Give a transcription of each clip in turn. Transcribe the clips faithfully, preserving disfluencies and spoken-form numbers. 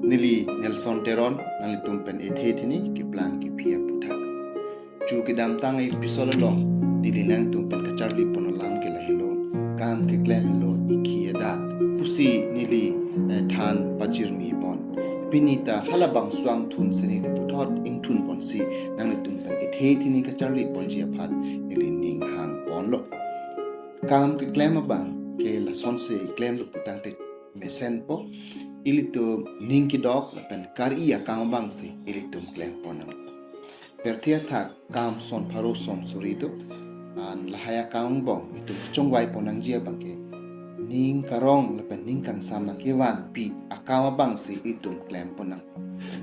Neli Nelson Teron, nanglitum pen ethe thini keplang kephi aphuthak. Chu kedamtang episode along neli nangtum pen kacharli pon alam ke lahelo, kam keklem helo ikhi adak pusi neli eh, than pachirmi pon. Pini ta halabangso angthun si neli puthot ingthun ponsi nanglitum pen ethe thini kacharli ponji aphan neli ning hang ponlo. Kam keklem abang ke lasonsi klemlo putangte mesenpo, ilitum ning kedok lapen kar-i akam abangsi ilitum klem pon nang. Pirthe athak kam son pharo son suri do, an lahai akam angbong itum chongvai pon nangji abang ke ning karong lapen ning kangsam nangkevanpi akam abangsi itum klem pon nang.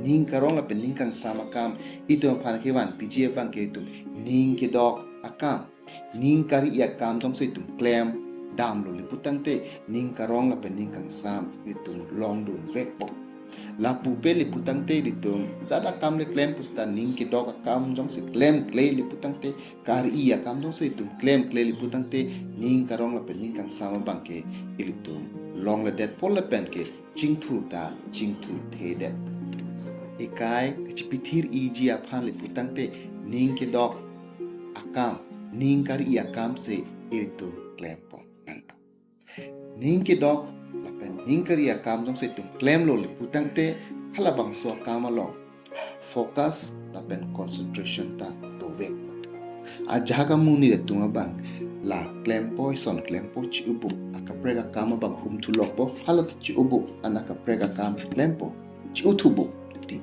Ning karong lapen ning kangsam akam itum aphan kevanpiji abang ke itum ning kedok akam, ning kar-i akam jongsi itum klem damlo le putangte ning karong lapen ning kangsam itum longdun vekpo. Lapu pe le putangte ilitum jat akam le klem pusita ning kedok akam jongsi klemkle le putangte, kar-i akam jongsi itum klemkle le putangte ning karong lapen ning kangsam abang ke ilitum longledetpo lapen ke chingthur ta chingthurthedet. Ekai kachipithir-iji aphan le putangte ning kedok akam, ning kar-i akamsi itum klem pon nangpo. Ning kedok lapen ning kar-i akam jongsi itum klemlo le putangte halabangso akam along focus lapen concentration ta dovek. Ajahak amonit atum abang la klempo, ison klempo, chi-ubup, akaprek akam abang humthulokpo, hala chi-ubup an akaprek akam klempo, chi-uthubup titi.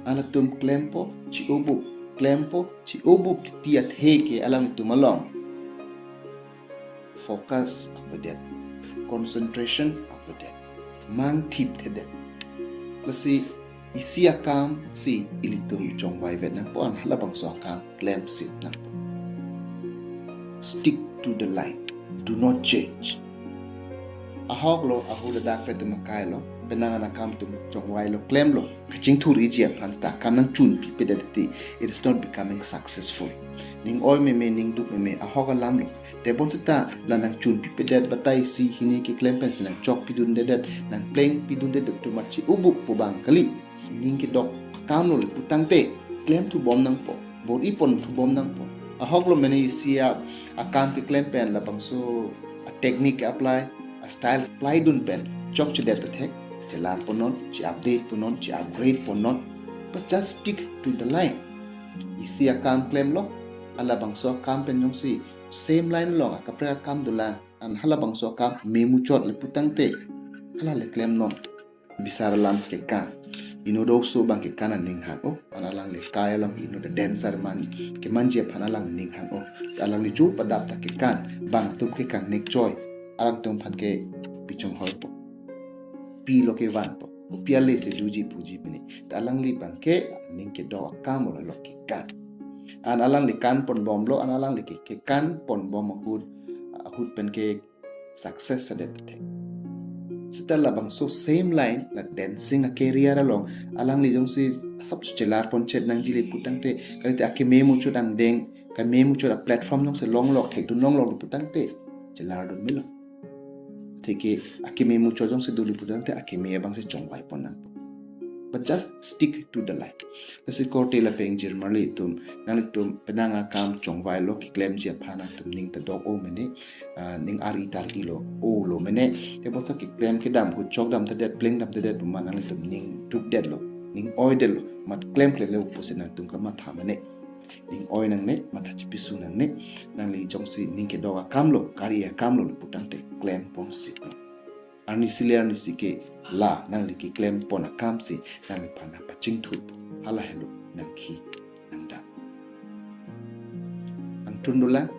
An latum klempo, chi-ubup, klempo, chi-ubup titi athe ke alangtum along focus avedet, concentration avedet, mangthipthedet. Lasi isi akamsi ilitum chongvaivet nangpo, an halabangso akam klemsip nangpo. Stick to the line. Do not change. Ahoklo, ahut adak pen itum akailo, penang an akam itum chongvailo, klemlo, kachingthur-iji aphan ta kam nangchunpipedet ti, it is not becoming successful. Ning oi meme, ning duk meme, ahok alamlo. Tebon seta la nangchunpipedet, batai isi hini keklem pensi nangchokpidundedet, nangplengpidundedet atum achi-ubup pu abang kali. Ning kedok akamlo le putangte klemthubom nangpo, bor-i ponthubom nangpo. Ahoklo mene isi a, akam keklem pen labangso a technique apply, a style apply dun pen chokchedet athek, chelar ponnon, chi-update ponnon, chi-upgrade ponnon. But just stick to the line. Isi akam klemlo, halabangso akam pen jongsi same line along akaprek akam dolang, an halabangso akam memuchot le putangte hala le klemnon. Bisar alam kekan. Inut oso abang kekan aning hang-o. An alangli kai along inut a dancer man kemanji aphan alang ning hang-o. Si alangli jo padap ta kekan. Bang atum ke kangnek choi. Alangtum aphan ke pichong hoi po. Pilo kevanpo. Pi ale si doji puji mene. Ta alangli abang ke ning kedok akam olo lo kekan. An alangli kan ponbomlo, an alangli ke, kekan ponbom ahut, ahut pen ke success adet athek. Seta labangso same line la dancing a career along alangli jongsi asap chelar ponchet nangji le putangte, kalite akeme muchot angdeng, keme muchot a platform jongsi longlok thekdun longlok le putangte, chelardun melo. Atheke akeme muchot jongsi do le putangte akeme abangsi chongvai pon nangpo. But just stick to the line. Lasi korte lapen ingjir marli atum, nanglitum penang akam chongvailo, keklemji aphan nangtum ning ta dok-o mene, ah, ning ar-i tar-ilo, olo mene. Tebonsa keklem kedam ahut chokdamthedet, plengdamthedet pu ma nanglitum ning dukdetlo, ning oidetlo, mat klemklelo pusi nangtum kamatha mene. Ning oi nangne, matha chipisu nangne, nangli jongsi ning kedok akamlo, kar-i akamlo le putangte klem ponsitnon. Arnisi le arnisi ke la nangli keklem pon akamsi nangliphan nangpachingthur, hala helo nangkhi nangdam. Angthun dolang,